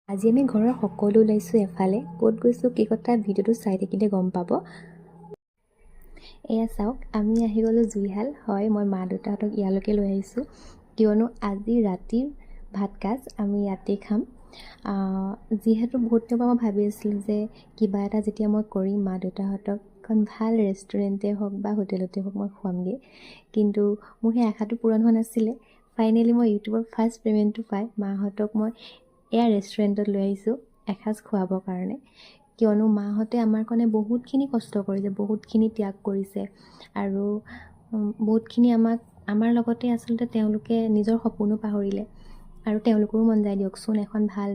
আজি আমি ঘৰৰ সকলো ওলাইছোঁ এফালে। ক'ত গৈছোঁ, কি কথা, ভিডিঅ'টো চাই থাকিলে গম পাব। এয়া চাওক, আমি আহি গ'লোঁ জুইশাল। হয়, মই মা দেউতাহঁতক ইয়ালৈকে লৈ আহিছোঁ, কিয়নো আজি ৰাতিৰ ভাত সাজ আমি ইয়াতেই খাম। যিহেতু বহুত দিনৰ পৰা মই ভাবি আছিলোঁ যে কিবা এটা যেতিয়া মই কৰিম, মা দেউতাহঁতক এখন ভাল ৰেষ্টুৰেণ্টেই হওক বা হোটেলতে হওক, মই খুৱামগৈ। কিন্তু মোৰ সেই আশাটো পূৰণ হোৱা নাছিলে। ফাইনেলি মই ইউটিউবৰ ফাৰ্ষ্ট পে'মেণ্টটো পাই মাহঁতক মই এয়া ৰেষ্টুৰেণ্টত লৈ আহিছোঁ এসাঁজ খুৱাবৰ কাৰণে, কিয়নো মাহঁতে আমাৰ কাৰণে বহুতখিনি কষ্ট কৰিছে, বহুতখিনি ত্যাগ কৰিছে আৰু বহুতখিনি আমাক আমাৰ লগতে আচলতে তেওঁলোকে নিজৰ সপোনো পাহৰিলে। আৰু তেওঁলোকৰো মন যায় দিয়কচোন এখন ভাল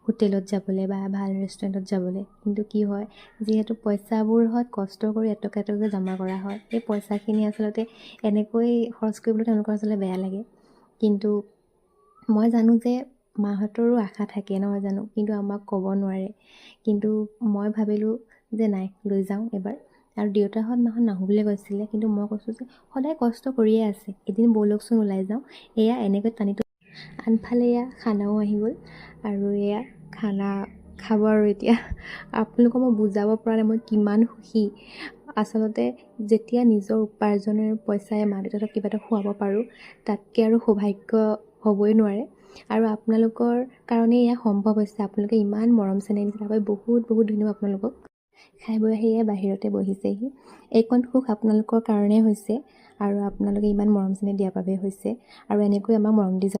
হোটেলত যাবলৈ বা ভাল ৰেষ্টুৰেণ্টত যাবলৈ। কিন্তু কি হয়, যিহেতু পইচাবোৰ হয় কষ্ট কৰি এটকা এটকাকৈ জমা কৰা হয়, সেই পইচাখিনি আচলতে এনেকৈ খৰচ কৰিবলৈ তেওঁলোকৰ আচলতে বেয়া লাগে। কিন্তু মই জানো যে মাহঁতৰো আশা থাকে, নহয় জানো? কিন্তু আমাক ক'ব নোৱাৰে। কিন্তু মই ভাবিলোঁ যে নাই, লৈ যাওঁ এবাৰ। আৰু দেউতাহঁত, মাহঁত নাহোঁ বুলিয়ে কৈছিলে, কিন্তু মই কৈছোঁ যে সদায় কষ্ট কৰিয়ে আছে, এদিন ব'লকচোন ওলাই যাওঁ। এয়া এনেকৈ টানি। আনফালে এয়া খানাও আহি গ'ল আৰু এয়া খানা খাব। আৰু এতিয়া আপোনালোকক মই বুজাব পৰা নাই মই কিমান সুখী। আচলতে যেতিয়া নিজৰ উপাৰ্জনৰ পইচাৰে মা দেউতাহঁতক কিবা এটা খুৱাব পাৰোঁ, তাতকৈ আৰু সৌভাগ্য হ'বই নোৱাৰে। আৰু আপোনালোকৰ কাৰণেই এয়া সম্ভৱ হৈছে। আপোনালোকে ইমান মৰম চেনেহ দিছে, তাৰ বাবে বহুত বহুত ধন্যবাদ আপোনালোকক। খাই বৈ আহি এয়া বাহিৰতে বহিছেহি। এইকণ সুখ আপোনালোকৰ কাৰণেই হৈছে আৰু আপোনালোকে ইমান মৰম চেনেহ দিয়াৰ বাবে হৈছে। আৰু এনেকৈ আমাক মৰম দি যাব।